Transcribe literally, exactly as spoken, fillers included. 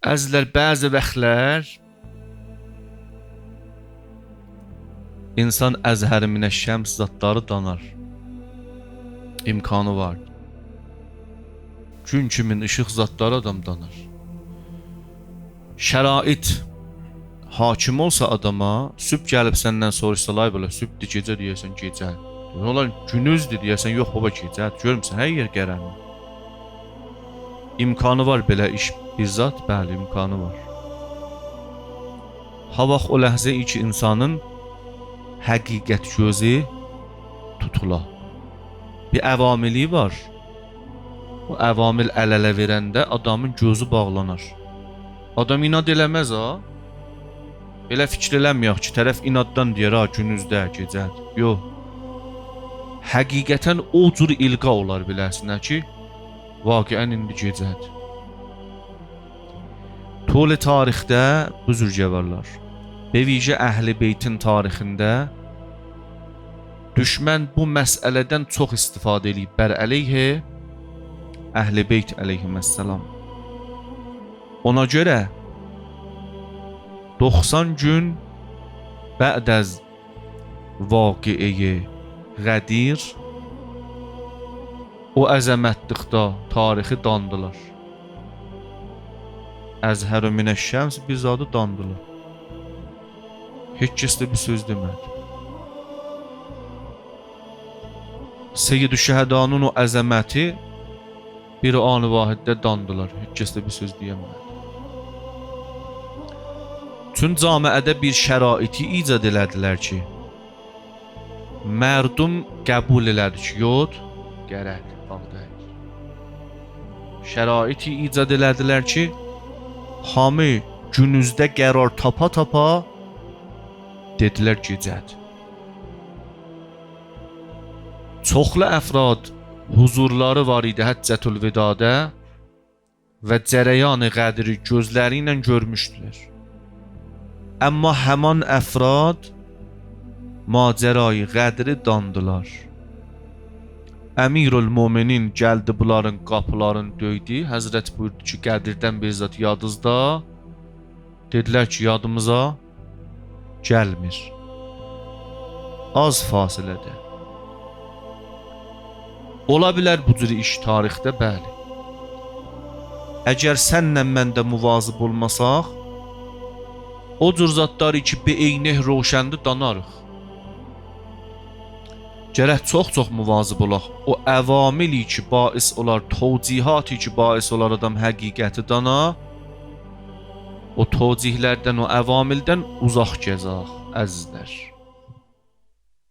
عزیزلر، بعضی واختلار انسان اظهر من الشمس زادلاری دانار. امکانی وار. گون کیمین ایشیق زادلاری آدام دانار. شرایط حاکم اولسا آداما، صبح گلیب سندن سوروشسالار، بئله، «صبحدور، گئجه؟» دئیه‌سن، «گئجه.» دئییر، «اولا گونوزدور؟» دئیه‌سن، «یوخ بابا، گئجه‌دیر. گؤرمورسن، هر یئر قارانلیق.» امکانی وار بئله ایش، بیر زاد؟ بلی، امکانی وار. ها واخت او لحظه کی انسانین حقیقت گؤزو توتولا. بیر عواملی وار. او عوامل ال-اله وئرنده آدامین گؤزو باغلانار. آدام عناد ائله‌مز ها. بئله فیکیر ائله‌مه‌یک کی طرف عناددان دئیر، «ها، گونوزدور، گئجه‌دیر.» یوخ. حقیقتاً او جور القا اولار بیله‌سینه کی واقعاً ایندی گئجه‌دیر. طول تاریخده بو جور گؤرورلر. به ویژه اهل بیتین تاریخینده دوشمن بو مسئله‌دن چوخ استفاده ائله‌ییب بر علیه اهل بیت علیهم السلام. اونا گؤره دوخسان گون بعد از واقعه‌ی غدیر او عظمتلیکده تاریخی داندیلار. اظهر من الشمس بیر زادی داندیلار. هئچ کس ده بیر سؤز دئمه‌دی. سیدالشهدانین او عظمتی بیر آن واحدده داندیلار. هئچ کس ده بیر سؤز دئیه‌مه‌دی. چون جامعه‌ده بیر شرایطی ایجاد ائله‌دیلر کی مردم قبول ائله‌دی کی یوخ، گرک، باغداییق. شرایطی ایجاد ائله‌دیلر کی هامی گونوزده قرار تاپا-تاپا دئدیلر گئجه‌دیر. چوخلو افراد حضورلاری وار ایدی حجة الوداعده و جریان غدیری گؤزلری ایله گؤرموشدولر. اما همان افراد ماجرای غدیری داندیلار. امیرالمؤمنین گلدی بونلارین قاپیلارینی دؤیدو. حضرت بویوردو کی غدیردن بیر زاد یادینیزدا؟ دئدیلر کی یادیمیزا گلمیر. آز فاصله‌ده. اولا بیلر بو جور ایش تاریخده، بلی. اگر سنله من ده مواظب اولماساق، او جور زادلاری کی به عینه روشندی داناریق. گرک چوخ-چوخ مواظب اولاق. او عواملی کی باعث اولار، توجیهاتی کی باعث اولار آدام حقیقتی دانا، او توجیهلردن، او عواملدن اوزاق گزاق، عزیزلر.